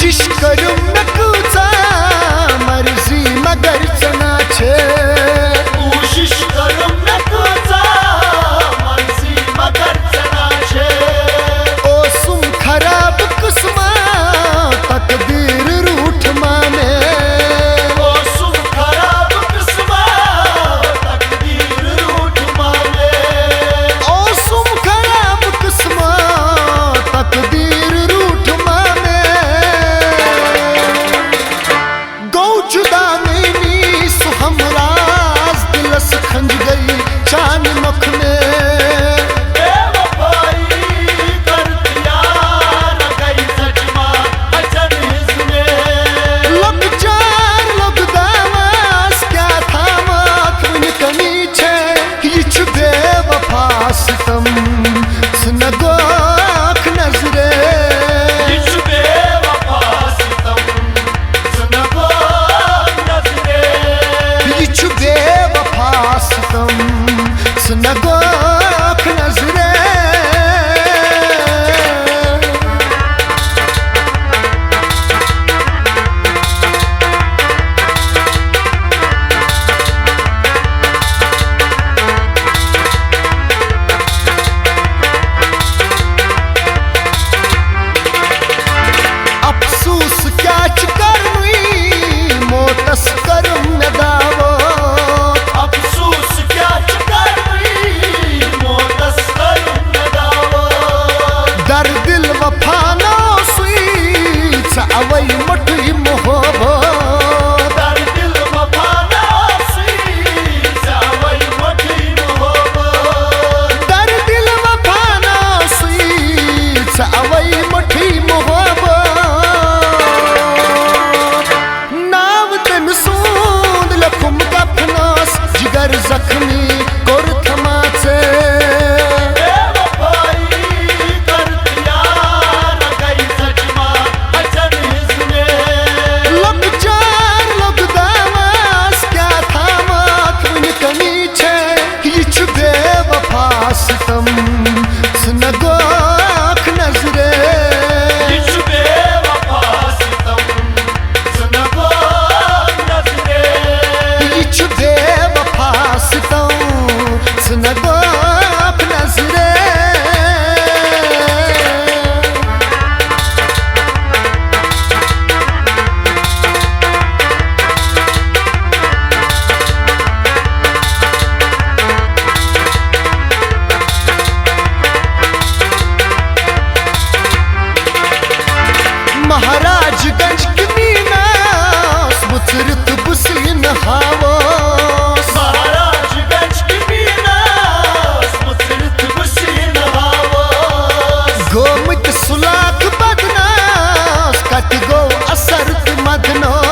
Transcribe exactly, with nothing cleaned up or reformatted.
کوٗشِش کٔرٕم مےٚ کۭژاہ مرضی مگر ژٕ نا چھے۔ کوٗشِش کٔرٕم مےٚ کۭژاہ مرضی مگر ژٕ نا چھے۔ اوسُم خراب قٕسمت تقدیٖر روٗٹھ ما مےٚ۔ اوسُم خراب قٕسمت تقدیٖر روٗٹھ ما مےٚ۔ اوسُم خراب قٕسمت تقدیٖر روٗٹھ ما مےٚ۔ گوٚو جُدا میٛٲنی سُہ ہمراز، دِلس کھنٛج گٔے چانہِ مۄکھٕ مےٚ۔ بے وفٲیی کٔر تہٕ یار گٔے سچ ما ہژن ہٕنٛز مےٚ۔ لۄکچار لۄکداوس کیٛاہ تھامَتھ وُنہِ کمی چھے۔ یہِ چھُ بے وفا ستم، ژٕ نہ گوکھ نظرے۔ یہِ چھُ بے وفا ستم، ژٕ نہ گوکھ نظرے۔ یہِ چھُ بے وفا ستم، ژٕ نہ گوکھ نظرے۔ افسوس کیٛاہ چھُ کرنُے، موتس کٔرٕم مےٚ دعوت۔ افسوس کیٛاہ چھُ کرنُے، موتس کٔرٕم مےٚ دعوت۔ در دل وفا نہ اوسُے، ژےٚ اوَے مۄٹھُے محبت۔ در دل وفا نہ اوسُے، ژےٚ اوَے مۄٹھُے محبت۔ در دل وفا نہ اوسُے، ژےٚ اوَے مۄٹھُے محبت۔ ناو تٔمۍ سُنٛد لیوٚکھُم کفنس، جگر زخمی کوٚر تھما ژےٚ۔ بے وفٲیی کٔر تہٕ یار گٔے سچ ما ہژن ہٕنٛز مےٚ۔ لۄکچار لۄکداوس کیٛاہ تھامَتھ وُنہِ کمی چھے۔ یہِ چھُ بے وفا ستم، ژٕ نہ گوکھ نظرے۔ یہِ چھُ بے وفا ستم، ژٕ نہ گوکھ نظرے۔ یہِ چھُ بے وفا ستم، ژٕ نہ گوکھ نظرے۔ مہاراج گنج کہِ میٖنَس مُژرِتھ بہٕ سیٖنہٕ ہاوس۔ مہاراج گنج کہِ میٖنَس مُژرِتھ بہٕ سیٖنہٕ ہاوس۔ گوٚمُت سُلاکھ بدنس، کتہِ گوٚو اثر تہٕ مدنس۔